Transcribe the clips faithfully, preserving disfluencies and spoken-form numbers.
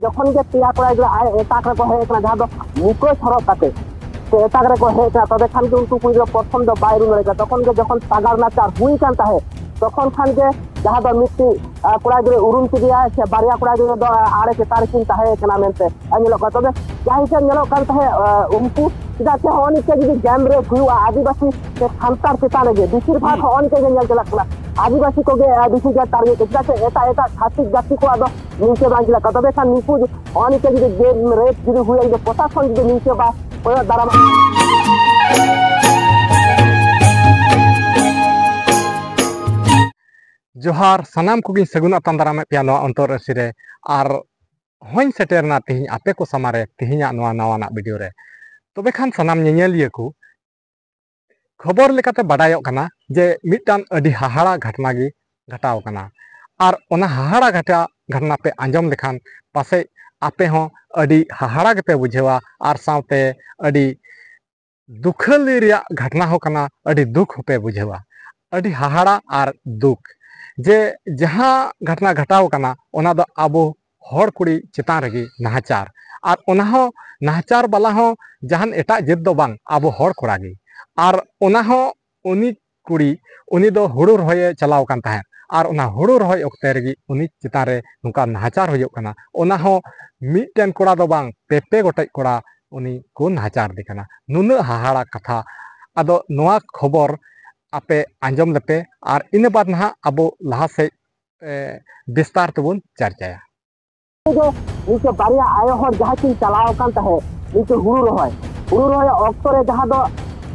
ᱡᱚᱠᱷᱚᱱ ᱜᱮ ᱯᱮᱭᱟ ᱠᱚᱲᱟ ᱜᱤᱫᱽᱨᱟᱹ ᱟᱡ ᱮᱴᱟᱜ ᱨᱮᱠᱚ ᱦᱮᱡ ᱟᱠᱟᱱᱟ, ᱡᱟᱦᱟᱸ ᱫᱚ ᱢᱩᱠᱟᱹᱥ ᱦᱚᱨᱚᱜ ᱠᱟᱛᱮ ᱥᱮ ᱮᱴᱟᱜ ᱨᱮᱠᱚ ᱦᱮᱡ ᱟᱠᱟᱱᱟ, ᱛᱚᱵᱮ ᱠᱷᱟᱱ ᱜᱮ ᱩᱱᱠᱩ ᱠᱩᱲᱤ ᱜᱤᱫᱽᱨᱟᱹ ᱯᱨᱚᱛᱷᱚᱢ ᱫᱚ ᱵᱟᱭ ᱨᱩ ᱫᱟᱲᱮ ᱠᱟᱱᱟ᱾ ᱛᱚᱠᱷᱚᱱ ᱜᱮ ᱡᱚᱠᱷᱚᱱ ᱥᱟᱜᱟᱲ ᱱᱟᱪᱟᱨ ᱦᱩᱭ ᱠᱟᱱ ᱛᱟᱦᱮᱸᱫ, ᱛᱚᱠᱷᱚᱱ ᱠᱷᱟᱱ ᱜᱮ ᱡᱟᱦᱟᱸ ᱫᱚ ᱢᱤᱫᱴᱤᱡ, ᱟᱸ, ᱠᱚᱲᱟ ᱜᱤᱫᱽᱨᱟᱹ ᱩᱨᱩᱢ ᱠᱮᱫᱮᱭᱟᱭ ᱥᱮ ᱵᱟᱨᱭᱟ ᱠᱚᱲᱟ ᱜᱤᱫᱽᱨᱟᱹ ᱫᱚ, ᱟᱸ, ᱟᱲᱮ ᱪᱮᱛᱟᱱ ᱨᱮᱠᱤᱱ ᱛᱟᱦᱮᱸ ᱠᱟᱱᱟ ᱢᱮᱱᱛᱮ, ᱟᱸ, ᱧᱮᱞᱚᱜ ᱠᱟᱱᱟ᱾ ᱛᱚᱵᱮ ᱡᱟᱦᱟᱸ ᱦᱤᱥᱟᱹᱵ ᱧᱮᱞᱚᱜ ᱠᱟᱱ ᱛᱟᱦᱮᱸᱫ, ᱟᱸ, ᱩᱱᱠᱩ ᱪᱮᱫᱟᱜ ᱥᱮ ᱦᱚᱸᱜᱼᱚ ᱱᱤᱝᱠᱟᱹ ᱡᱩᱫᱤ gang rape ᱦᱩᱭᱩᱜᱼᱟ ᱟᱹᱫᱤᱵᱟᱹᱥᱤ ᱥᱮ ᱥᱟᱱᱛᱟᱲ ᱪᱮᱛᱟᱱ ᱨᱮᱜᱮ, ᱵᱮᱥᱤᱨ ᱵᱷᱟᱜᱽ ᱦᱚᱸᱜᱼᱚ ᱱᱤᱝᱠᱟᱹ ᱜᱮ ᱧᱮᱞ ᱪᱟᱞᱟᱜ ᱠᱟᱱᱟ, ᱟᱹᱫᱤᱵᱟᱹᱥᱤ ᱠᱚᱜᱮ, ᱟᱸ, ᱵᱮᱥᱤ ᱜᱮ target, ᱪᱮᱫᱟᱜ ᱥᱮ ᱮᱴᱟᱜ ᱮᱴᱟᱜ ᱪᱷᱟᱹᱛᱤᱠ ᱡᱟᱹᱛᱤ ᱠᱚᱣᱟᱜ ᱫᱚ ᱱᱤᱝᱠᱟᱹ ᱵᱟᱝ ᱪᱟᱞᱟᱜ ᱠᱟᱱᱟ᱾ ᱛᱚᱵᱮ ᱠᱷᱟᱱ ᱱᱤᱝᱠᱩ ᱦᱚᱸᱜᱼᱚ ᱱᱤᱝᱠᱟᱹ ᱡᱩᱫᱤ gang rape ᱡᱩᱫᱤ ᱦᱩᱭᱩᱜᱼᱟ, ᱡᱩᱫᱤ ᱯᱨᱚᱥᱟᱥᱚᱱ ᱡᱩᱫᱤ ᱱᱤᱝᱠᱟᱹ ᱵᱟ ᱠᱚᱭᱚᱜ ᱫᱟᱨᱟᱢ ᱡᱚᱦᱟᱨ, ᱥᱟᱱᱟᱢ ᱠᱚᱜᱮᱧ ᱥᱟᱹᱜᱩᱱ ᱟᱛᱟᱝ ᱫᱟᱨᱟᱢᱮᱫ ᱯᱮᱭᱟ ᱱᱚᱣᱟ ᱚᱱᱛᱚᱨ ᱟᱹᱨᱥᱤ ᱨᱮ᱾ ᱟᱨ ᱦᱚᱸᱧ ᱥᱮᱴᱮᱨᱱᱟ ᱛᱮᱦᱮᱧ ᱟᱯᱮ ᱠᱚ ᱥᱟᱢᱟᱝ ᱨᱮ ᱛᱮᱦᱮᱧᱟᱜ ᱱᱚᱣᱟ ᱱᱟᱣᱟᱱᱟᱜ video ᱨᱮ᱾ ᱛᱚᱵᱮ ᱠᱷᱟᱱ ᱥᱟᱱᱟᱢ ᱧᱮᱧᱮᱞᱤᱭᱟᱹ ᱠᱚ, ᱠᱷᱚᱵᱚᱨ ᱞᱮᱠᱟᱛᱮ ᱵᱟᱰᱟᱭᱚᱜ ᱠᱟᱱᱟ ᱡᱮ ᱢᱤᱫᱴᱟᱝ ᱟᱹᱰᱤ ᱦᱟᱦᱟᱲᱟ ᱜᱷᱚᱴᱚᱱᱟ ᱜᱮ ᱜᱷᱚᱴᱟᱣ ᱠᱟᱱᱟ᱾ ᱟᱨ ᱚᱱᱟ ᱦᱟᱦᱟᱲᱟ ᱜᱷᱚᱴᱟ-, ᱜᱷᱚᱴᱚᱱᱟ ᱯᱮ ᱟᱸᱡᱚᱢ ᱞᱮᱠᱷᱟᱱ ᱯᱟᱥᱮᱡ ᱟᱯᱮ ᱦᱚᱸ ᱟᱹᱰᱤ ᱦᱟᱦᱟᱲᱟ ᱜᱮᱯᱮ ᱵᱩᱡᱷᱟᱹᱣᱟ ᱟᱨ ᱥᱟᱶᱛᱮ ᱟᱹᱰᱤ ᱫᱩᱠᱷᱟᱹᱞᱤ ᱨᱮᱭᱟᱜ ᱜᱷᱚᱴᱚᱱᱟ ᱦᱚᱸ ᱠᱟᱱᱟ, ᱟᱹᱰᱤ ᱫᱩᱠ ᱦᱚᱸᱯᱮ ᱵᱩᱡᱷᱟᱹᱣᱟ᱾ ᱟᱹᱰᱤ ᱦᱟᱦᱟᱲᱟ ᱟᱨ ᱫᱩᱠ ᱡᱮ ᱡᱟᱦᱟᱸ ᱜᱷᱚᱴᱚᱱᱟ ᱜᱷᱚᱴᱟᱣ ᱠᱟᱱᱟ, ᱚᱱᱟ ᱫᱚ ᱟᱵᱚ ᱦᱚᱲ ᱠᱩᱲᱤ ᱪᱮᱛᱟᱱ ᱨᱮᱜᱮ ᱱᱟᱦᱟᱪᱟᱨ᱾ ᱟᱨ ᱚᱱᱟ ᱦᱚᱸ ᱱᱟᱦᱟᱪᱟᱨ ᱵᱟᱞᱟ ᱦᱚᱸ ᱡᱟᱦᱟᱱ ᱮᱴᱟᱜ ᱡᱟᱹᱛ ᱫᱚ ᱵᱟᱝ, ᱟᱵᱚ ᱦᱚᱲ ᱠᱚᱲᱟ ᱜᱮ᱾ ᱟᱨ ᱚᱱᱟ ᱦᱚᱸ ᱩᱱᱤ ᱠᱩᱲᱤ, ᱩᱱᱤ ᱫᱚ ᱦᱩᱲᱩ ᱨᱚᱦᱚᱭᱮ ᱪᱟᱞᱟᱣ ᱠᱟᱱ ᱛᱟᱦᱮᱸᱫ᱾ ᱟᱨ ᱚᱱᱟ ᱦᱩᱲᱩ ᱨᱚᱦᱚᱭ ᱚᱠᱛᱮ ᱨᱮᱜᱮ ᱩᱱᱤ ᱪᱮᱛᱟᱱ ᱨᱮ ᱱᱚᱝᱠᱟ ᱱᱟᱦᱟᱪᱟᱨ ᱦᱩᱭᱩᱜ ᱠᱟᱱᱟ, ᱚᱱᱟ ᱦᱚᱸ ᱢᱤᱫᱴᱮᱱ ᱠᱚᱲᱟ ᱫᱚ ᱵᱟᱝ, ᱯᱮ ᱯᱮ ᱜᱚᱴᱮᱡ ᱠᱚᱲᱟ ᱩᱱᱤ ᱠᱚ ᱱᱟᱦᱟᱪᱟᱨ ᱮᱫᱮ ᱠᱟᱱᱟ᱾ ᱱᱩᱱᱟᱹᱜ ᱦᱟᱦᱟᱲᱟ ᱠᱟᱛᱷᱟ᱾ ᱟᱫᱚ ᱱᱚᱣᱟ ᱠᱷᱚᱵᱚᱨ ᱟᱯᱮ ᱟᱸᱡᱚᱢ ᱞᱮᱯᱮ, ᱟᱨ ᱤᱱᱟᱹ ᱵᱟᱫᱽ ᱱᱟᱦᱟᱜ ᱟᱵᱚ ᱞᱟᱦᱟ ᱥᱮᱫ, ᱮ, ᱵᱤᱥᱛᱟᱨ ᱛᱮᱵᱚᱱ ᱪᱟᱨᱪᱟᱭᱟ᱾ ᱜᱮ ᱱᱤᱝᱠᱟᱹ ᱵᱟᱨᱭᱟ ᱟᱭᱳ ᱦᱚᱲ ᱡᱟᱦᱟᱸ ᱠᱤᱱ ᱪᱟᱞᱟᱣ ᱟᱠᱟᱱ ᱛᱟᱦᱮᱸᱫ ᱱᱤᱝᱠᱟᱹ ᱦᱩᱲᱩ ᱨᱚᱦᱚᱭ, ᱦᱩᱲᱩ ᱨᱚᱦᱚᱭ ᱚᱠᱛᱚ ᱨᱮ ᱡᱟᱦᱟᱸ ᱫᱚ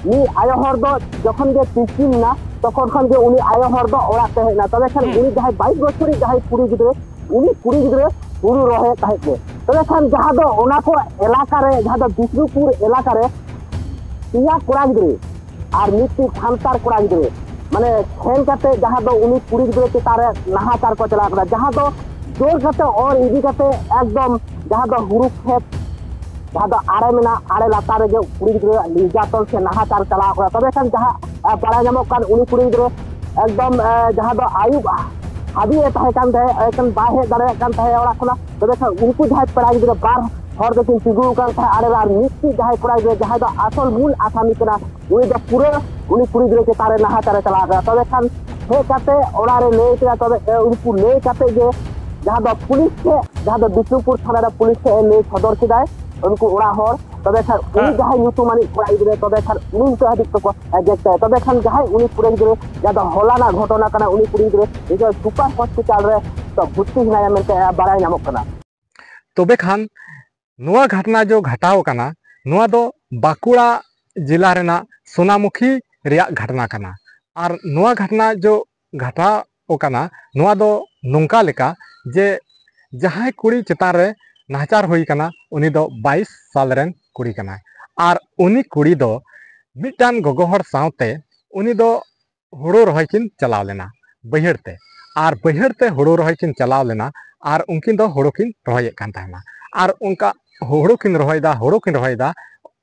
ᱢᱤᱫ ᱟᱭᱳ ᱦᱚᱲ ᱫᱚ ᱡᱚᱠᱷᱚᱱ ᱜᱮ ᱛᱤᱠᱤᱱ ᱮᱱᱟ, ᱛᱚᱠᱷᱚᱱ ᱠᱷᱚᱱ ᱜᱮ ᱩᱱᱤ ᱟᱭᱳ ᱦᱚᱲ ᱫᱚ ᱚᱲᱟᱜ ᱛᱮ ᱦᱮᱡ ᱮᱱᱟ᱾ ᱛᱚᱵᱮ ᱠᱷᱟᱱ ᱦᱩᱸ᱾ ᱩᱱᱤ ᱡᱟᱦᱟᱸᱭ ᱵᱟᱭᱤᱥ ᱵᱚᱪᱷᱚᱨᱤᱡ ᱡᱟᱦᱟᱸᱭ ᱠᱩᱲᱤ ᱜᱤᱫᱽᱨᱟᱹ, ᱩᱱᱤ ᱠᱩᱲᱤ ᱜᱤᱫᱽᱨᱟᱹ ᱦᱩᱲᱩ ᱨᱚᱦᱚᱭᱮᱫ ᱛᱟᱦᱮᱸᱫ ᱜᱮ᱾ ᱛᱚᱵᱮ ᱠᱷᱟᱱ ᱡᱟᱦᱟᱸ ᱫᱚ ᱚᱱᱟ ᱠᱚ ᱮᱞᱟᱠᱟ ᱨᱮ, ᱡᱟᱦᱟᱸ ᱫᱚ ᱵᱤᱥᱱᱩᱯᱩᱨ ᱮᱞᱟᱠᱟ ᱨᱮ ᱯᱮᱭᱟ ᱠᱚᱲᱟ ᱜᱤᱫᱽᱨᱟᱹ ᱟᱨ ᱢᱤᱫᱴᱤᱡ ᱥᱟᱱᱛᱟᱲ ᱠᱚᱲᱟ ᱜᱤᱫᱽᱨᱟᱹ, ᱢᱟᱱᱮ ᱥᱮᱱ ᱠᱟᱛᱮ ᱡᱟᱦᱟᱸ ᱫᱚ ᱩᱱᱤ ᱠᱩᱲᱤ ᱜᱤᱫᱽᱨᱟᱹ ᱪᱮᱛᱟᱱ ᱨᱮ ᱱᱟᱦᱟᱪᱟᱨ ᱠᱚ ᱪᱟᱞᱟᱣ ᱠᱟᱫᱟ, ᱡᱟᱦᱟᱸ ᱫᱚ ᱡᱳᱨ ᱠᱟᱛᱮ ᱚᱨ ᱤᱫᱤ ᱠᱟᱛᱮ ᱮᱠᱫᱚᱢ ᱡᱟᱦᱟᱸ ᱫᱚ ᱦᱩᱲᱩ ᱠᱷᱮᱛ, ᱡᱟᱦᱟᱸ ᱫᱚ ᱟᱲᱮ ᱢᱮᱱᱟᱜ, ᱟᱲᱮ ᱞᱟᱛᱟᱨ ᱨᱮᱜᱮ ᱠᱩᱲᱤ ᱜᱤᱫᱽᱨᱟᱹᱣᱟᱜ ᱱᱤᱨᱡᱟᱛᱚᱱ ᱥᱮ ᱱᱟᱦᱟᱪᱟᱨ ᱪᱟᱞᱟᱣ ᱠᱟᱱᱟ᱾ ᱛᱚᱵᱮ ᱠᱷᱟᱱ ᱡᱟᱦᱟᱸ, ᱟᱸ, ᱵᱟᱲᱟᱭ ᱧᱟᱢᱚᱜ ᱠᱟᱱ, ᱩᱱᱤ ᱠᱩᱲᱤ ᱜᱤᱫᱽᱨᱟᱹ ᱮᱠᱫᱚᱢ, ᱟᱸ, ᱡᱟᱦᱟᱸ ᱫᱚ ᱟᱹᱭᱩᱵ, ᱟᱸ, ᱦᱟᱹᱵᱤᱡ ᱮ ᱛᱟᱦᱮᱸ ᱠᱟᱱ ᱛᱟᱦᱮᱸᱫ, ᱮᱱᱠᱷᱟᱱ ᱵᱟᱭ ᱦᱮᱡ ᱫᱟᱲᱮᱭᱟᱜ ᱠᱟᱱ ᱛᱟᱦᱮᱸᱫ ᱚᱲᱟᱜ ᱠᱷᱚᱱᱟᱜ᱾ ᱛᱚᱵᱮ ᱠᱷᱟᱱ ᱩᱱᱠᱩ ᱡᱟᱦᱟᱸᱭ ᱠᱚᱲᱟ ᱜᱤᱫᱽᱨᱟᱹ ᱵᱟᱨ ᱦᱚᱲ ᱫᱚᱠᱤᱱ ᱛᱤᱸᱜᱩ ᱟᱠᱟᱱ ᱛᱟᱦᱮᱸᱫ ᱟᱲᱮ ᱨᱮ, ᱟᱨ ᱢᱤᱫᱴᱤᱡ ᱡᱟᱦᱟᱸᱭ ᱠᱚᱲᱟ ᱜᱤᱫᱽᱨᱟᱹ, ᱡᱟᱦᱟᱸᱭ ᱫᱚ ᱟᱥᱚᱞ ᱢᱩᱞ ᱟᱥᱟᱢᱤ ᱠᱟᱱᱟ, ᱩᱱᱤ ᱫᱚ ᱯᱩᱨᱟᱹ ᱩᱱᱤ ᱠᱩᱲᱤ ᱜᱤᱫᱽᱨᱟᱹ ᱪᱮᱛᱟᱱ ᱨᱮ ᱱᱟᱦᱟᱪᱟᱨᱮ ᱪᱟᱞᱟᱣ ᱠᱟᱱᱟ᱾ ᱛᱚᱵᱮ ᱠᱷᱟᱱ ᱦᱮᱡ ᱠᱟᱛᱮ ᱚᱲᱟᱜ ᱨᱮ ᱞᱟᱹᱭ ᱠᱮᱫᱟ, ᱛᱚᱵᱮ, ᱮ, ᱩᱱᱠᱩ ᱞᱟᱹᱭ ᱠᱟᱛᱮ ᱜᱮ ᱡᱟᱦᱟᱸ ᱫᱚ ᱯᱩᱞᱤᱥ ᱴᱷᱮᱱ, ᱡᱟᱦᱟᱸ ᱫᱚ ᱵᱤᱥᱱᱩᱯᱩᱨ ᱛᱷᱟᱱᱟ ᱨᱮ ᱯᱩᱞᱤᱥ ᱴᱷᱮᱱ ᱮ ᱞᱟᱹᱭ ᱥᱚᱫᱚᱨ ᱠᱮᱫᱟᱭ ᱩᱱᱠᱩ ᱚᱲᱟᱜ ᱦᱚᱲ᱾ ᱛᱚᱵᱮ ᱠᱷᱟᱱ ᱩᱱᱤ ᱦᱮᱸ᱾ ᱡᱟᱦᱟᱸᱭ ᱧᱩᱛᱩᱢᱟᱱᱤᱡ ᱠᱚᱲᱟ ᱜᱤᱫᱽᱨᱟᱹ, ᱛᱚᱵᱮ ᱠᱷᱟᱱ ᱩᱱᱤ ᱱᱤᱛᱚᱜ ᱦᱟᱹᱵᱤᱡ ᱛᱮᱠᱚ ᱮᱡᱮᱠᱴ ᱛᱟᱭᱟ᱾ ᱛᱚᱵᱮ ᱠᱷᱟᱱ ᱡᱟᱦᱟᱸᱭ ᱩᱱᱤ ᱠᱩᱲᱤ ᱜᱤᱫᱽᱨᱟᱹ, ᱡᱟᱦᱟᱸ ᱫᱚ ᱦᱚᱞᱟᱱᱟᱜ ᱜᱷᱚᱴᱚᱱᱟ ᱠᱟᱱᱟ, ᱩᱱᱤ ᱠᱩᱲᱤ ᱜᱤᱫᱽᱨᱟᱹ ᱱᱤᱛᱚᱜ ᱥᱩᱯᱟᱨ ᱦᱚᱥᱯᱤᱴᱟᱞ ᱨᱮ ᱱᱤᱛᱚᱜ ᱵᱷᱚᱨᱛᱤ ᱦᱮᱱᱟᱭᱟ ᱢᱮᱱᱛᱮ ᱵᱟᱲᱟᱭ ᱧᱟᱢᱚᱜ ᱠᱟᱱᱟ᱾ ᱛᱚᱵᱮ ᱠᱷᱟᱱ ᱱᱚᱣᱟ ᱜᱷᱚᱴᱱᱟ ᱡᱚ ᱜᱷᱟᱴᱟᱣ ᱟᱠᱟᱱᱟ, ᱱᱚᱣᱟ ᱫᱚ ᱵᱟᱸᱠᱩᱲᱟ ᱡᱮᱞᱟ ᱨᱮᱱᱟᱜ ᱥᱳᱱᱟᱢᱩᱠᱷᱤ ᱨᱮᱭᱟᱜ ᱜᱷᱚᱴᱱᱟ ᱠᱟᱱᱟ᱾ ᱟᱨ ᱱᱚᱣᱟ ᱜᱷᱚᱴᱱᱟ ᱡᱚ ᱜᱷᱟᱴᱟᱣ ᱟᱠᱟᱱᱟ, ᱱᱚᱣᱟ ᱫᱚ ᱱᱚᱝᱠᱟ ᱞᱮᱠᱟ ᱡᱮ ᱡᱟᱦᱟᱸᱭ ᱠᱩᱲᱤ ᱪᱮᱛᱟᱱ ᱨᱮ ᱱᱟᱦᱟᱪᱟᱨ ᱦᱩᱭ ᱟᱠᱟᱱᱟ, ᱩᱱᱤ ᱫᱚ ᱵᱟᱭᱤᱥ ᱥᱟᱞ ᱨᱮᱱ ᱠᱩᱲᱤ ᱠᱟᱱᱟᱭ᱾ ᱟᱨ ᱩᱱᱤ ᱠᱩᱲᱤ ᱫᱚ ᱢᱤᱫᱴᱟᱝ ᱜᱚᱜᱚ ᱦᱚᱲ ᱥᱟᱶᱛᱮ ᱩᱱᱤ ᱫᱚ ᱦᱳᱲᱳ ᱨᱚᱦᱚᱭ ᱠᱤᱱ ᱪᱟᱞᱟᱣ ᱞᱮᱱᱟ ᱵᱟᱹᱭᱦᱟᱹᱲ ᱛᱮ᱾ ᱟᱨ ᱵᱟᱹᱭᱦᱟᱹᱲ ᱛᱮ ᱦᱳᱲᱳ ᱨᱚᱦᱚᱭ ᱠᱤᱱ ᱪᱟᱞᱟᱣ ᱞᱮᱱᱟ, ᱟᱨ ᱩᱱᱠᱤᱱ ᱫᱚ ᱦᱳᱲᱳ ᱠᱤᱱ ᱨᱚᱦᱚᱭᱮᱫ ᱠᱟᱱ ᱛᱟᱦᱮᱱᱟ᱾ ᱟᱨ ᱚᱱᱠᱟ ᱦᱳᱲᱳ ᱠᱤᱱ ᱨᱚᱦᱚᱭᱮᱫᱟ, ᱦᱳᱲᱳ ᱠᱤᱱ ᱨᱚᱦᱚᱭᱮᱫᱟ,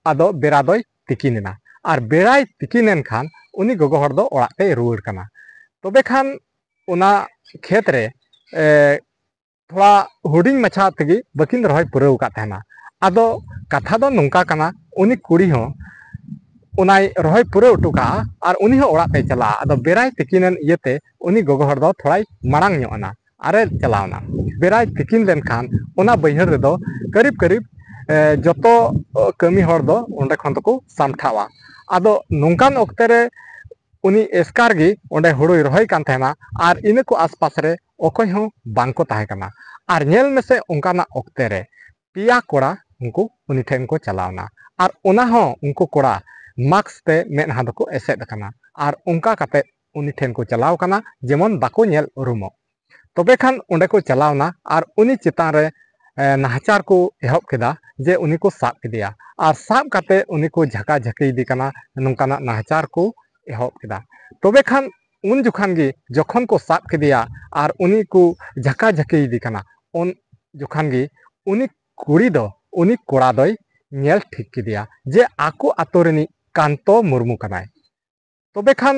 ᱟᱫᱚ ᱵᱮᱲᱟ ᱫᱚᱭ ᱛᱤᱠᱤᱱ ᱮᱱᱟ᱾ ᱟᱨ ᱵᱮᱲᱟᱭ ᱛᱤᱠᱤᱱ ᱮᱱ ᱠᱷᱟᱱ ᱩᱱᱤ ᱜᱚᱜᱚ ᱦᱚᱲ ᱫᱚ ᱚᱲᱟᱜ ᱛᱮᱭ ᱨᱩᱣᱟᱹᱲ ᱠᱟᱱᱟ᱾ ᱛᱚᱵᱮ ᱠᱷᱟᱱ ᱚᱱᱟ ᱠᱷᱮᱛ ᱨᱮ, ᱮ, ᱛᱷᱚᱲᱟ ᱦᱩᱰᱤᱧ ᱢᱟᱪᱷᱟ ᱛᱮᱜᱮ ᱵᱟᱹᱠᱤᱱ ᱨᱚᱦᱚᱭ ᱯᱩᱨᱟᱹᱣ ᱟᱠᱟᱫ ᱛᱟᱦᱮᱱᱟ᱾ ᱟᱫᱚ ᱠᱟᱛᱷᱟ ᱫᱚ ᱱᱚᱝᱠᱟ ᱠᱟᱱᱟ, ᱩᱱᱤ ᱠᱩᱲᱤ ᱦᱚᱸ ᱚᱱᱟᱭ ᱨᱚᱦᱚᱭ ᱯᱩᱨᱟᱹᱣ ᱦᱚᱴᱚ ᱠᱟᱜᱼᱟ ᱟᱨ ᱩᱱᱤ ᱦᱚᱸ ᱚᱲᱟᱜ ᱛᱮᱭ ᱪᱟᱞᱟᱜᱼᱟ᱾ ᱟᱫᱚ ᱵᱮᱲᱟᱭ ᱛᱤᱠᱤᱱᱮᱱ ᱤᱭᱟᱹᱛᱮ ᱩᱱᱤ ᱜᱚᱜᱚ ᱦᱚᱲ ᱫᱚ ᱛᱷᱚᱲᱟᱭ ᱢᱟᱲᱟᱝ ᱧᱚᱜ ᱮᱱᱟ ᱟᱨᱮ ᱪᱟᱞᱟᱣᱱᱟ᱾ ᱵᱮᱲᱟᱭ ᱛᱤᱠᱤᱱ ᱞᱮᱱᱠᱷᱟᱱ ᱚᱱᱟ ᱵᱟᱹᱭᱦᱟᱹᱲ ᱨᱮᱫᱚ ᱠᱟᱹᱨᱤᱵ ᱠᱟᱹᱨᱤᱵ, ᱮ, ᱡᱚᱛᱚ, ᱚ, ᱠᱟᱹᱢᱤ ᱦᱚᱲ ᱫᱚ ᱚᱸᱰᱮ ᱠᱷᱚᱱ ᱫᱚᱠᱚ ᱥᱟᱢᱴᱷᱟᱣᱟ᱾ ᱟᱫᱚ ᱱᱚᱝᱠᱟᱱ ᱚᱠᱛᱮ ᱨᱮ ᱩᱱᱤ ᱮᱥᱠᱟᱨ ᱜᱮ ᱚᱸᱰᱮ ᱦᱳᱲᱳᱭ ᱨᱚᱦᱚᱭ ᱠᱟᱱ ᱛᱟᱦᱮᱱᱟ ᱟᱨ ᱤᱱᱟᱹ ᱠᱚ ᱟᱥᱯᱟᱥ ᱨᱮ ᱚᱠᱚᱭ ᱦᱚᱸ ᱵᱟᱝ ᱠᱚ ᱛᱟᱦᱮᱸ ᱠᱟᱱᱟ᱾ ᱟᱨ ᱧᱮᱞ ᱢᱮᱥᱮ, ᱚᱱᱠᱟᱱᱟᱜ ᱚᱠᱛᱮ ᱨᱮ ᱯᱮᱭᱟ ᱠᱚᱲᱟ ᱩᱱᱠᱩ ᱩᱱᱤ ᱴᱷᱮᱱ ᱠᱚ ᱪᱟᱞᱟᱣᱱᱟ᱾ ᱟᱨ ᱚᱱᱟ ᱦᱚᱸ ᱩᱱᱠᱩ ᱠᱚᱲᱟ ᱢᱟᱠᱥ ᱛᱮ ᱢᱮᱫᱦᱟ ᱫᱚᱠᱚ ᱮᱥᱮᱫ ᱟᱠᱟᱱᱟ᱾ ᱟᱨ ᱚᱱᱠᱟ ᱠᱟᱛᱮ ᱩᱱᱤ ᱴᱷᱮᱱ ᱠᱚ ᱪᱟᱞᱟᱣ ᱠᱟᱱᱟ, ᱡᱮᱢᱚᱱ ᱵᱟᱠᱚ ᱧᱮᱞ ᱩᱨᱩᱢᱚᱜ᱾ ᱛᱚᱵᱮ ᱠᱷᱟᱱ ᱚᱸᱰᱮ ᱠᱚ ᱪᱟᱞᱟᱣᱱᱟ ᱟᱨ ᱩᱱᱤ ᱪᱮᱛᱟᱱ ᱨᱮ, ᱮ, ᱱᱟᱦᱟᱪᱟᱨ ᱠᱚ ᱮᱦᱚᱵ ᱠᱮᱫᱟ, ᱡᱮ ᱩᱱᱤ ᱠᱚ ᱥᱟᱵ ᱠᱮᱫᱮᱭᱟ᱾ ᱟᱨ ᱥᱟᱵ ᱠᱟᱛᱮ ᱩᱱᱤ ᱠᱚ ᱡᱷᱟᱠᱟ ᱡᱷᱟᱹᱠᱤ ᱤᱫᱤ ᱠᱟᱱᱟ, ᱱᱚᱝᱠᱟᱱᱟᱜ ᱱᱟᱦᱟᱪᱟᱨ ᱠᱚ ᱮᱦᱚᱵ ᱠᱮᱫᱟ᱾ ᱛᱚᱵᱮ ᱠᱷᱟᱱ ᱩᱱ ᱡᱚᱠᱷᱟᱱ ᱜᱮ ᱡᱚᱠᱷᱚᱱ ᱠᱚ ᱥᱟᱵ ᱠᱮᱫᱮᱭᱟ ᱟᱨ ᱩᱱᱤ ᱠᱚ ᱡᱷᱟᱠᱟ ᱡᱷᱟᱹᱠᱤ ᱤᱫᱤ ᱠᱟᱱᱟ, ᱩᱱ ᱡᱚᱠᱷᱟᱱ ᱜᱮ ᱩᱱᱤ ᱠᱩᱲᱤ ᱫᱚ ᱩᱱᱤ ᱠᱚᱲᱟ ᱫᱚᱭ ᱧᱮᱞ ᱴᱷᱤᱠ ᱠᱮᱫᱮᱭᱟ ᱡᱮ ᱟᱠᱚ ᱟᱛᱳ ᱨᱤᱱᱤᱡ ᱠᱟᱱᱛᱚ ᱢᱩᱨᱢᱩ ᱠᱟᱱᱟᱭ᱾ ᱛᱚᱵᱮ ᱠᱷᱟᱱ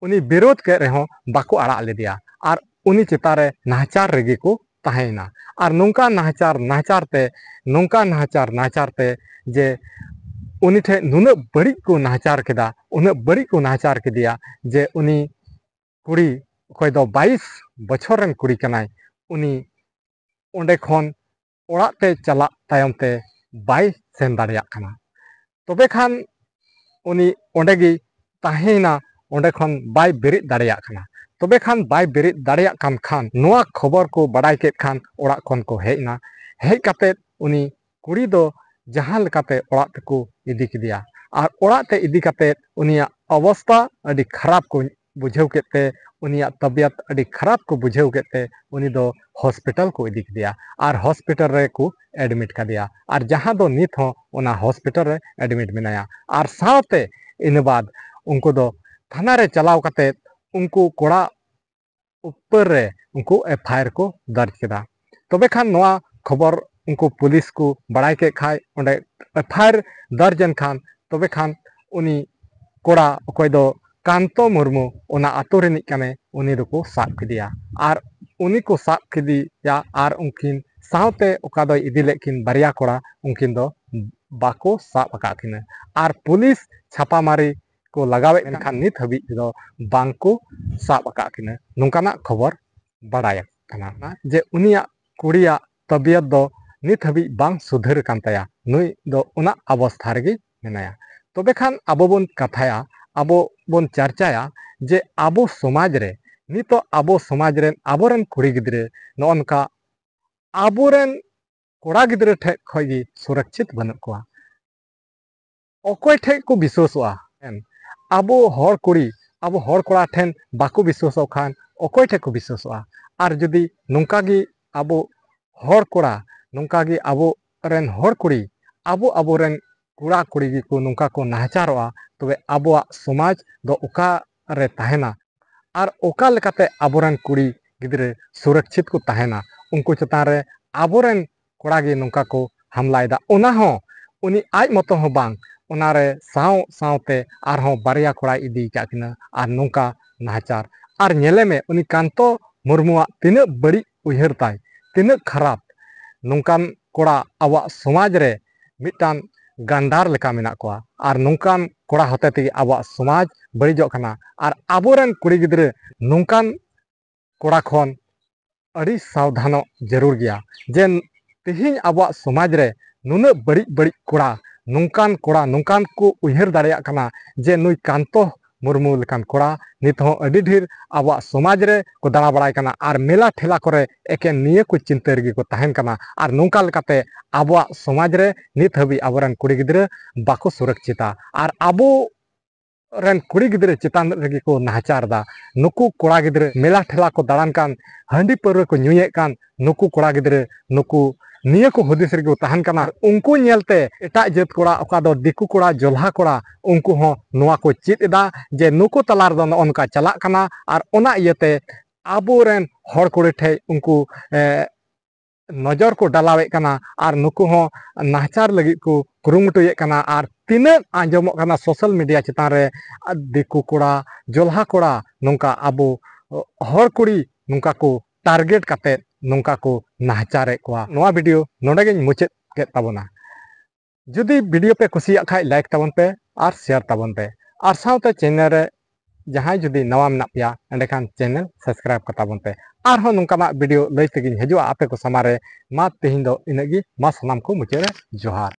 ᱩᱱᱤ ᱵᱤᱨᱳᱫᱷ ᱠᱮᱫ ᱨᱮᱦᱚᱸ ᱵᱟᱠᱚ ᱟᱲᱟᱜ ᱞᱮᱫᱮᱭᱟ᱾ ᱟᱨ ᱩᱱᱤ ᱪᱮᱛᱟᱱ ᱨᱮ ᱱᱟᱦᱟᱪᱟᱨ ᱨᱮᱜᱮ ᱠᱚ ᱛᱟᱦᱮᱸᱭᱮᱱᱟ᱾ ᱟᱨ ᱱᱚᱝᱠᱟ ᱱᱟᱦᱟᱪᱟᱨ ᱱᱟᱦᱟᱪᱟᱨ ᱛᱮ, ᱱᱚᱝᱠᱟ ᱱᱟᱦᱟᱪᱟᱨ ᱱᱟᱦᱟᱪᱟᱨ ᱛᱮ ᱡᱮ ᱩᱱᱤ ᱴᱷᱮᱱ ᱱᱩᱱᱟᱹᱜ ᱵᱟᱹᱲᱤᱡ ᱠᱚ ᱱᱟᱦᱟᱪᱟᱨ ᱠᱮᱫᱟ, ᱩᱱᱟᱹᱜ ᱵᱟᱹᱲᱤᱡ ᱠᱚ ᱱᱟᱦᱟᱪᱟᱨ ᱠᱮᱫᱮᱭᱟ ᱡᱮ ᱩᱱᱤ ᱠᱩᱲᱤ, ᱚᱠᱚᱭ ᱫᱚ ᱵᱟᱭᱤᱥ ᱵᱚᱪᱷᱚᱨ ᱨᱮᱱ ᱠᱩᱲᱤ ᱠᱟᱱᱟᱭ, ᱩᱱᱤ ᱚᱸᱰᱮ ᱠᱷᱚᱱ ᱚᱲᱟᱜ ᱛᱮ ᱪᱟᱞᱟᱜ ᱛᱟᱭᱚᱢ ᱛᱮ ᱵᱟᱭ ᱥᱮᱱ ᱫᱟᱲᱮᱭᱟᱜ ᱠᱟᱱᱟ᱾ ᱛᱚᱵᱮ ᱠᱷᱟᱱ ᱩᱱᱤ ᱚᱸᱰᱮ ᱜᱮᱭ ᱛᱟᱦᱮᱸᱭᱮᱱᱟ, ᱚᱸᱰᱮ ᱠᱷᱚᱱ ᱵᱟᱭ ᱵᱮᱨᱮᱫ ᱫᱟᱲᱮᱭᱟᱜ ᱠᱟᱱᱟ᱾ ᱛᱚᱵᱮ ᱠᱷᱟᱱ ᱵᱟᱭ ᱵᱮᱨᱮᱫ ᱫᱟᱲᱮᱭᱟᱜ ᱠᱟᱱ ᱠᱷᱟᱱ, ᱱᱚᱣᱟ ᱠᱷᱚᱵᱚᱨ ᱠᱚ ᱵᱟᱲᱟᱭ ᱠᱮᱫ ᱠᱷᱟᱱ ᱚᱲᱟᱜ ᱠᱷᱚᱱ ᱠᱚ ᱦᱮᱡ ᱮᱱᱟ᱾ ᱦᱮᱡ ᱠᱟᱛᱮᱫ ᱩᱱᱤ ᱠᱩᱲᱤ ᱫᱚ ᱡᱟᱦᱟᱸ ᱞᱮᱠᱟᱛᱮ ᱚᱲᱟᱜ ᱛᱮᱠᱚ ᱤᱫᱤ ᱠᱮᱫᱮᱭᱟ᱾ ᱟᱨ ᱚᱲᱟᱜ ᱛᱮ ᱤᱫᱤ ᱠᱟᱛᱮᱫ ᱩᱱᱤᱭᱟᱜ ᱚᱵᱚᱥᱛᱟ ᱟᱹᱰᱤ ᱠᱷᱟᱨᱟᱯ ᱠᱚ ᱵᱩᱡᱷᱟᱹᱣ ᱠᱮᱫ ᱛᱮ, ᱩᱱᱤᱭᱟᱜ ᱛᱟᱵᱤᱭᱟᱛ ᱟᱹᱰᱤ ᱠᱷᱟᱨᱟᱯ ᱠᱚ ᱵᱩᱡᱷᱟᱹᱣ ᱠᱮᱫ ᱛᱮ, ᱩᱱᱤ ᱫᱚ ᱦᱚᱥᱯᱤᱴᱟᱞ ᱠᱚ ᱤᱫᱤ ᱠᱮᱫᱮᱭᱟ᱾ ᱟᱨ ᱦᱚᱥᱯᱤᱴᱟᱞ ᱨᱮᱠᱚ ᱮᱰᱢᱤᱴ ᱠᱟᱫᱮᱭᱟ᱾ ᱟᱨ ᱡᱟᱦᱟᱸ ᱫᱚ ᱱᱤᱛ ᱦᱚᱸ ᱚᱱᱟ ᱦᱚᱥᱯᱤᱴᱟᱞ ᱨᱮ ᱮᱰᱢᱤᱴ ᱢᱮᱱᱟᱭᱟ᱾ ᱟᱨ ᱥᱟᱶᱛᱮ ᱤᱱᱟᱹ ᱵᱟᱫ ᱩᱱᱠᱩ ᱫᱚ ᱛᱷᱟᱱᱟ ᱨᱮ ᱪᱟᱞᱟᱣ ᱠᱟᱛᱮᱫ ᱩᱱᱠᱩ ᱠᱚᱲᱟ ᱩᱯᱟᱹᱨ ᱨᱮ ᱩᱱᱠᱩ ᱮᱯᱷ ᱟᱭ ᱟᱨ ᱠᱚ ᱫᱟᱨᱡᱽ ᱠᱮᱫᱟ᱾ ᱛᱚᱵᱮ ᱠᱷᱟᱱ ᱱᱚᱣᱟ ᱠᱷᱚᱵᱚᱨ ᱩᱱᱠᱩ ᱯᱩᱞᱤᱥ ᱠᱚ ᱵᱟᱲᱟᱭ ᱠᱮᱫ ᱠᱷᱟᱱ, ᱚᱸᱰᱮ ᱮᱯᱷ ᱟᱭ ᱟᱨ ᱫᱟᱨᱡᱽ ᱮᱱ ᱠᱷᱟᱱ, ᱛᱚᱵᱮ ᱠᱷᱟᱱ ᱩᱱᱤ ᱠᱚᱲᱟ, ᱚᱠᱚᱭ ᱫᱚ ᱠᱟᱱᱛᱚ ᱢᱩᱨᱢᱩ, ᱚᱱᱟ ᱟᱛᱳ ᱨᱤᱱᱤᱡ ᱠᱟᱱᱮ, ᱩᱱᱤ ᱫᱚᱠᱚ ᱥᱟᱵ ᱠᱮᱫᱮᱭᱟ᱾ ᱟᱨ ᱩᱱᱤ ᱠᱚ ᱥᱟᱵ ᱠᱮᱫᱮᱭᱟ ᱟᱨ ᱩᱱᱠᱤᱱ ᱥᱟᱶᱛᱮ ᱚᱠᱟ ᱫᱚᱭ ᱤᱫᱤ ᱞᱮᱫ ᱠᱤᱱ ᱵᱟᱨᱭᱟ ᱠᱚᱲᱟ, ᱩᱱᱠᱤᱱ ᱫᱚ ᱵᱟᱠᱚ ᱥᱟᱵ ᱟᱠᱟᱫ ᱠᱤᱱᱟ᱾ ᱟᱨ ᱯᱩᱞᱤᱥ ᱪᱷᱟᱯᱟᱢᱟᱨᱤ ᱠᱚ ᱞᱟᱜᱟᱣᱮᱫ, ᱢᱮᱱᱠᱷᱟᱱ ᱱᱤᱛ ᱦᱟᱹᱵᱤᱡ ᱛᱮᱫᱚ ᱵᱟᱝ ᱠᱚ ᱥᱟᱵ ᱟᱠᱟᱫ ᱠᱤᱱᱟ᱾ ᱱᱚᱝᱠᱟᱱᱟᱜ ᱠᱷᱚᱵᱚᱨ ᱵᱟᱲᱟᱭ ᱠᱟᱱᱟ ᱡᱮ ᱩᱱᱤᱭᱟᱜ ᱠᱩᱲᱤᱭᱟᱜ ᱛᱟᱵᱤᱭᱟᱛ ᱫᱚ ᱱᱤᱛ ᱦᱟᱹᱵᱤᱡ ᱵᱟᱝ ᱥᱩᱫᱷᱟᱹᱨ ᱟᱠᱟᱱ ᱛᱟᱭᱟ, ᱱᱩᱭ ᱫᱚ ᱚᱱᱟ ᱚᱵᱚᱥᱛᱷᱟ ᱨᱮᱜᱮ ᱢᱮᱱᱟᱭᱟ᱾ ᱛᱚᱵᱮ ᱠᱷᱟᱱ ᱟᱵᱚ ᱵᱚᱱ ᱠᱟᱛᱷᱟᱭᱟ, ᱟᱵᱚ ᱵᱚᱱ ᱪᱟᱨᱪᱟᱭᱟ ᱡᱮ ᱟᱵᱚ ᱥᱚᱢᱟᱡᱽ ᱨᱮ ᱱᱤᱛᱚᱜ ᱟᱵᱚ ᱥᱚᱢᱟᱡᱽ ᱨᱮᱱ ᱟᱵᱚᱨᱮᱱ ᱠᱩᱲᱤ ᱜᱤᱫᱽᱨᱟᱹ ᱱᱚᱜᱼᱚ ᱱᱚᱝᱠᱟ ᱟᱵᱚᱨᱮᱱ ᱠᱚᱲᱟ ᱜᱤᱫᱽᱨᱟᱹ ᱴᱷᱮᱡ ᱠᱷᱚᱡ ᱜᱮ ᱥᱩᱨᱚᱠᱪᱷᱤᱛ ᱵᱟᱹᱱᱩᱜ ᱠᱚᱣᱟ᱾ ᱚᱠᱚᱭ ᱴᱷᱮᱡ ᱠᱚ ᱵᱤᱥᱣᱟᱥᱚᱜᱼᱟ? ᱟᱵᱚ ᱦᱚᱲ ᱠᱩᱲᱤ, ᱟᱵᱚ ᱦᱚᱲ ᱠᱚᱲᱟ ᱴᱷᱮᱱ ᱵᱟᱠᱚ ᱵᱤᱥᱣᱟᱥᱚᱜ ᱠᱷᱟᱱ ᱚᱠᱚᱭ ᱴᱷᱮᱡ ᱠᱚ ᱵᱤᱥᱣᱟᱥᱚᱜᱼᱟ? ᱟᱨ ᱡᱩᱫᱤ ᱱᱚᱝᱠᱟ ᱜᱮ ᱟᱵᱚ ᱦᱚᱲ ᱠᱚᱲᱟ, ᱱᱚᱝᱠᱟ ᱜᱮ ᱟᱵᱚ ᱨᱮᱱ ᱦᱚᱲ ᱠᱩᱲᱤ, ᱟᱵᱚ ᱟᱵᱚᱨᱮᱱ ᱠᱚᱲᱟ ᱠᱩᱲᱤ ᱜᱮᱠᱚ ᱱᱚᱝᱠᱟ ᱠᱚ ᱱᱟᱦᱟᱪᱟᱨᱚᱜᱼᱟ, ᱛᱚᱵᱮ ᱟᱵᱚᱣᱟᱜ ᱥᱚᱢᱟᱡᱽ ᱫᱚ ᱚᱠᱟ ᱨᱮ ᱛᱟᱦᱮᱱᱟ? ᱟᱨ ᱚᱠᱟ ᱞᱮᱠᱟᱛᱮ ᱟᱵᱚᱨᱮᱱ ᱠᱩᱲᱤ ᱜᱤᱫᱽᱨᱟᱹ ᱥᱩᱨᱚᱠᱪᱷᱤᱛ ᱠᱚ ᱛᱟᱦᱮᱱᱟ? ᱩᱱᱠᱩ ᱪᱮᱛᱟᱱ ᱨᱮ ᱟᱵᱚᱨᱮᱱ ᱠᱚᱲᱟ ᱜᱮ ᱱᱚᱝᱠᱟ ᱠᱚ ᱦᱟᱢᱞᱟᱭᱮᱫᱟ, ᱚᱱᱟ ᱦᱚᱸ ᱩᱱᱤ ᱟᱡ ᱢᱚᱛᱚ ᱦᱚᱸ ᱵᱟᱝ, ᱚᱱᱟ ᱨᱮ ᱥᱟᱶ ᱥᱟᱶᱛᱮ ᱟᱨᱦᱚᱸ ᱵᱟᱨᱭᱟ ᱠᱚᱲᱟᱭ ᱤᱫᱤ ᱟᱠᱟᱫ ᱠᱤᱱᱟ ᱟᱨ ᱱᱚᱝᱠᱟ ᱱᱟᱦᱟᱪᱟᱨ᱾ ᱟᱨ ᱧᱮᱞᱮ ᱢᱮ, ᱩᱱᱤ ᱠᱟᱱᱛᱚ ᱢᱩᱨᱢᱩᱣᱟᱜ ᱛᱤᱱᱟᱹᱜ ᱵᱟᱹᱲᱤᱡ ᱩᱭᱦᱟᱹᱨ ᱛᱟᱭ, ᱛᱤᱱᱟᱹᱜ ᱠᱷᱟᱨᱟᱯ᱾ ᱱᱚᱝᱠᱟᱱ ᱠᱚᱲᱟ ᱟᱵᱚᱣᱟᱜ ᱥᱚᱢᱟᱡᱽ ᱨᱮ ᱢᱤᱫᱴᱟᱝ ᱜᱟᱱᱰᱟᱨ ᱞᱮᱠᱟ ᱢᱮᱱᱟᱜ ᱠᱚᱣᱟ᱾ ᱟᱨ ᱱᱚᱝᱠᱟᱱ ᱠᱚᱲᱟ ᱦᱚᱛᱮ ᱛᱮᱜᱮ ᱟᱵᱚᱣᱟᱜ ᱥᱚᱢᱟᱡᱽ ᱵᱟᱹᱲᱤᱡᱚᱜ ᱠᱟᱱᱟ᱾ ᱟᱨ ᱟᱵᱚᱨᱮᱱ ᱠᱩᱲᱤ ᱜᱤᱫᱽᱨᱟᱹ ᱱᱚᱝᱠᱟᱱ ᱠᱚᱲᱟ ᱠᱷᱚᱱ ᱟᱹᱰᱤ ᱥᱟᱵᱫᱷᱟᱱᱚᱜ ᱡᱟᱹᱨᱩᱲ ᱜᱮᱭᱟ᱾ ᱡᱮ ᱛᱮᱦᱮᱧ ᱟᱵᱚᱣᱟᱜ ᱥᱚᱢᱟᱡᱽ ᱨᱮ ᱱᱩᱱᱟᱹᱜ ᱵᱟᱹᱲᱤᱡ ᱵᱟᱹᱲᱤᱡ ᱠᱚᱲᱟ, ᱱᱚᱝᱠᱟᱱ ᱠᱚᱲᱟ, ᱱᱚᱝᱠᱟᱱ ᱠᱚ ᱩᱭᱦᱟᱹᱨ ᱫᱟᱲᱮᱭᱟᱜ ᱠᱟᱱᱟ ᱡᱮ ᱱᱩᱭ ᱠᱟᱱᱛᱚ ᱢᱩᱨᱢᱩ ᱞᱮᱠᱟᱱ ᱠᱚᱲᱟ ᱱᱤᱛ ᱦᱚᱸ ᱟᱹᱰᱤ ᱰᱷᱮᱨ ᱟᱵᱚᱣᱟᱜ ᱥᱚᱢᱟᱡᱽ ᱨᱮ ᱠᱚ ᱫᱟᱬᱟ ᱵᱟᱲᱟᱭ ᱠᱟᱱᱟ ᱟᱨ ᱢᱮᱞᱟ ᱴᱷᱮᱞᱟ ᱠᱚᱨᱮ ᱮᱠᱮᱱ ᱱᱤᱭᱟᱹ ᱠᱚ ᱪᱤᱱᱛᱟᱹ ᱨᱮᱜᱮ ᱠᱚ ᱛᱟᱦᱮᱱ ᱠᱟᱱᱟ᱾ ᱟᱨ ᱱᱚᱝᱠᱟ ᱞᱮᱠᱟᱛᱮ ᱟᱵᱚᱣᱟᱜ ᱥᱚᱢᱟᱡᱽ ᱨᱮ ᱱᱤᱛ ᱦᱟᱹᱵᱤᱡ ᱟᱵᱚᱨᱮᱱ ᱠᱩᱲᱤ ᱜᱤᱫᱽᱨᱟᱹ ᱵᱟᱠᱚ ᱥᱩᱨᱚᱠᱪᱤᱛᱟ᱾ ᱟᱨ ᱟᱵᱚ ᱨᱮᱱ ᱠᱩᱲᱤ ᱜᱤᱫᱽᱨᱟᱹ ᱪᱮᱛᱟᱱ ᱨᱮᱜᱮ ᱠᱚ ᱱᱟᱦᱟᱪᱟᱨ ᱮᱫᱟ᱾ ᱱᱩᱠᱩ ᱠᱚᱲᱟ ᱜᱤᱫᱽᱨᱟᱹ ᱢᱮᱞᱟ ᱴᱷᱮᱞᱟ ᱠᱚ ᱫᱟᱬᱟᱱ ᱠᱟᱱ, ᱦᱟᱺᱰᱤ ᱯᱟᱹᱣᱨᱟᱹ ᱠᱚ ᱧᱩᱭᱮᱫ ᱠᱟᱱ ᱱᱩᱠᱩ ᱠᱚᱲᱟ ᱜᱤᱫᱽᱨᱟᱹ, ᱱᱩᱠᱩ ᱱᱤᱭᱟᱹ ᱠᱚ ᱦᱩᱫᱤᱥ ᱨᱮᱜᱮ ᱠᱚ ᱛᱟᱦᱮᱱ ᱠᱟᱱᱟ᱾ ᱩᱱᱠᱩ ᱧᱮᱞᱛᱮ ᱮᱴᱟᱜ ᱡᱟᱹᱛ ᱠᱚᱲᱟ, ᱚᱠᱟ ᱫᱚ ᱫᱤᱠᱩ ᱠᱚᱲᱟ, ᱡᱚᱞᱦᱟ ᱠᱚᱲᱟ, ᱩᱱᱠᱩ ᱦᱚᱸ ᱱᱚᱣᱟ ᱠᱚ ᱪᱮᱫ ᱮᱫᱟ ᱡᱮ ᱱᱩᱠᱩ ᱛᱟᱞᱟ ᱨᱮᱫᱚ ᱱᱚᱜᱼᱚ ᱱᱚᱝᱠᱟ ᱪᱟᱞᱟᱜ ᱠᱟᱱᱟ᱾ ᱟᱨ ᱚᱱᱟ ᱤᱭᱟᱹᱛᱮ ᱟᱵᱚᱨᱮᱱ ᱦᱚᱲ ᱠᱩᱲᱤ ᱴᱷᱮᱡ ᱩᱱᱠᱩ, ᱮ, ᱱᱚᱡᱚᱨ ᱠᱚ ᱰᱟᱞᱟᱣᱮᱫ ᱠᱟᱱᱟ ᱟᱨ ᱱᱩᱠᱩ ᱦᱚᱸ ᱱᱟᱦᱟᱪᱟᱨ ᱞᱟᱹᱜᱤᱫ ᱠᱚ ᱠᱩᱨᱩᱢᱩᱴᱩᱭᱮᱫ ᱠᱟᱱᱟ᱾ ᱟᱨ ᱛᱤᱱᱟᱹᱜ ᱟᱸᱡᱚᱢᱚᱜ ᱠᱟᱱᱟ ᱥᱳᱥᱟᱞ ᱢᱤᱰᱤᱭᱟ ᱪᱮᱛᱟᱱ ᱨᱮ, ᱫᱤᱠᱩ ᱠᱚᱲᱟ, ᱡᱚᱞᱦᱟ ᱠᱚᱲᱟ, ᱱᱚᱝᱠᱟ ᱟᱵᱚ ᱦᱚᱲ ᱠᱩᱲᱤ ᱱᱚᱝᱠᱟ ᱠᱚ ᱴᱟᱨᱜᱮᱴ ᱠᱟᱛᱮ ᱱᱚᱝᱠᱟ ᱠᱚ ᱱᱟᱦᱟᱪᱟᱨᱮᱫ ᱠᱚᱣᱟ᱾ ᱱᱚᱣᱟ ᱵᱷᱤᱰᱤᱭᱳ ᱱᱚᱰᱮ ᱜᱤᱧ ᱢᱩᱪᱟᱹᱫ ᱠᱮᱫ ᱛᱟᱵᱚᱱᱟ᱾ ᱡᱩᱫᱤ ᱵᱷᱤᱰᱤᱭᱳ ᱯᱮ ᱠᱩᱥᱤᱭᱟᱜ ᱠᱷᱟᱡ ᱞᱟᱭᱤᱠ ᱛᱟᱵᱚᱱ ᱯᱮ ᱟᱨ ᱥᱮᱭᱟᱨ ᱛᱟᱵᱚᱱ ᱯᱮ, ᱟᱨ ᱥᱟᱶᱛᱮ ᱪᱮᱱᱮᱞ ᱨᱮ ᱡᱟᱦᱟᱸᱭ ᱡᱩᱫᱤ ᱱᱟᱣᱟ ᱢᱮᱱᱟᱜ ᱯᱮᱭᱟ, ᱮᱸᱰᱮᱠᱷᱟᱱ ᱪᱮᱱᱮᱞ ᱥᱟᱵᱥᱠᱨᱟᱭᱤᱵ ᱠᱟᱛᱟ ᱵᱚᱱ ᱯᱮ᱾ ᱟᱨᱦᱚᱸ ᱱᱚᱝᱠᱟᱱᱟᱜ ᱵᱷᱤᱰᱤᱭᱳ ᱞᱟᱹᱭ ᱛᱮᱜᱤᱧ ᱦᱤᱡᱩᱜᱼᱟ ᱟᱯᱮ ᱠᱚ ᱥᱟᱢᱟᱝ ᱨᱮ᱾ ᱢᱟ ᱛᱮᱦᱮᱧ ᱫᱚ ᱤᱱᱟᱹᱜ ᱜᱮ᱾ ᱢᱟ ᱥᱟᱱᱟᱢ ᱠᱚ ᱢᱩᱪᱟᱹᱫ ᱨᱮ ᱡᱚᱦᱟᱨ᱾